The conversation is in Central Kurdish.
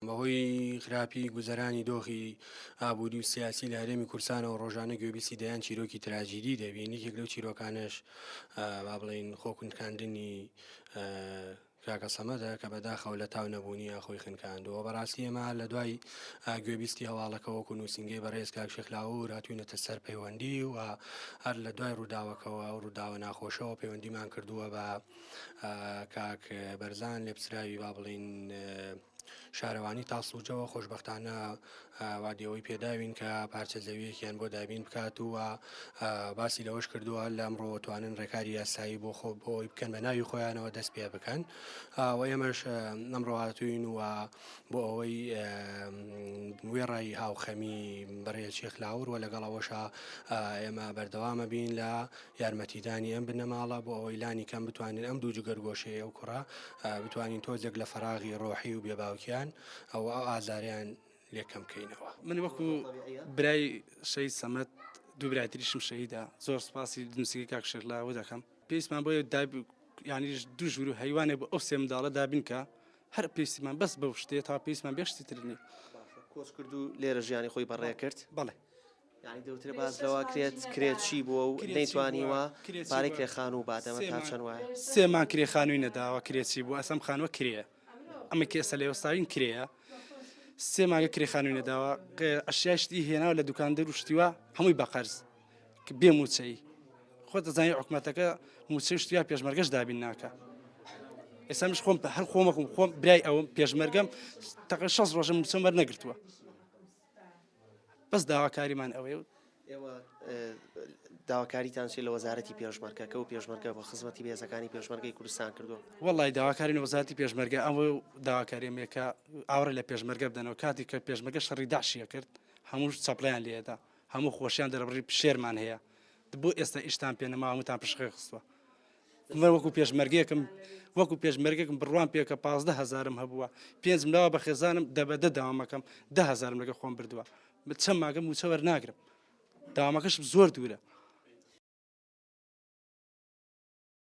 بەهۆی خراپی گوزەرانی دۆخی ئابووری و سیاسی لە هەرێمی کوردستانەوە ڕۆژانە گوێبیستی دەیان چیرۆکی تراجیدی دەبین، یەکێک لەو چیرۆکانەش با بڵێین خۆکونکاندنی کاکە سەمەدە کە بەداخەوە لە تاو نەبوونی خۆی خنکاندووە. بەڕاستی ئێمە لە دوای گوێبیستی هەواڵەکە وەکو نووسینگەی بەڕێز کاک شێخ لاهور هاتوینەتە سەر پەیوەندی و هەر لە دوای ڕووداوەکەوە ئەو ڕووداوە ناخۆشەوە پەیوەندیمان کردووە بە کاک بەرزان لێپسراوی با بڵین شارەوانی تاسوجەوە خۆشببختانە وادیەوەی پێداوین کە پارچە زەویەکیان بۆ دابین بکات و باسی لەوەش کردووە لە ئەمڕۆ توانن ڕێکاری یاسایی بۆ خۆ بۆی بکەن بە ناوی خۆیانەوە دەست پێ بکەن و ئێمەش ئەمڕۆ هاتوین و بۆ ئەوەی وێڕای هاوخەمی بەڕێ شێخ لاور و لەگەڵ ئەوەشا ئێمە بەردەوامە بین لە یارمەتیدانی ئەم بنەماڵە بۆ ئەوەی لانی کەم بتوانین ئەم دوو جگەرگۆشەی ئەو کوڕە بتوانین تۆزێک لە فەراغی ڕۆحی و بێباوکیان ئەو ئەو ئازاریان لێ کەم بکەینەوە. من وەکو برای شەهید سەمەد دوو برای تریشم شەهیدە زۆر سوپاسی نووسینگەی کاک شێخ لاوە دەکەم پێویستمان بۆیە داب یانیش دوو ژوور و هەیوانێ بۆ ئەو سێ منداڵە دابین کە هەر پێویستمان بەس بەو شتێ تا پێویستمان بێ شتی تر نییە. کۆچ کرد و لێرە ژیانی خۆی بەڕێ کرد؟ بەڵێ. یانی دەوترێ باس لەوە کرێت کرێ چی بووە و نەیتوانیوە پارەی کرێ خانوو باتەوە تا چەند وایە؟ سێ مانگ کرێ خانووی نەداوە کرێ چی بوو ئەسەم خانووە کرێیە ئەمە کە ئێستا لێ وەستاوین کرێیە سێ مانگە کرێ خانووی نەداوە ئەشیای شتی هێناوە لە دوکاندەر و شتیوە هەمووی بە قەرز بێ موچەی خۆت دەزانی حکومەتەکە موچەی شتیا پێشمەرگەش دابین ناکە ئێستا مش خۆم هەر خۆمەکم خۆم برای ئەوم پێشمەرگەم تەقە 6 ڕۆژم موچەم وەرنەگرتووە بەس داواکاریمان ئەوەیە و ئێوە داواکاریتان چیە لە وەزارەتی پێشمەرگە کە و پێشمەرگە بە خزمەتی بێزەکانی پێشمەرگەی کوردستان کردووە؟ وەڵی داواکاری لە وەزارەتی پێشمەرگە ئەوە داواکاریمەیە کە ئاوڕێ لە پێشمەرگە بدەنەوە کاتی کە پێشمەرگە شەڕی داعشیە کرد هەموو چەپڵیان لێدا هەموو خۆشیان دەربڕی شێرمان هەیە بۆ ئێستا ئیشتان پێ نەما هەمووتان پشقێ خستووە من وەکو پێشمەرگێکم وەکو پێشمەرگێکم بڕوام پێکە 15 هزارم هەبووە پێنج ملاوە بە خێزانم دە بە دە داوامەکەم ده هزارم لەگە خۆم بردووە چەند ماگە موچە وەرناگرم داوامەکەشم زۆر دوورە.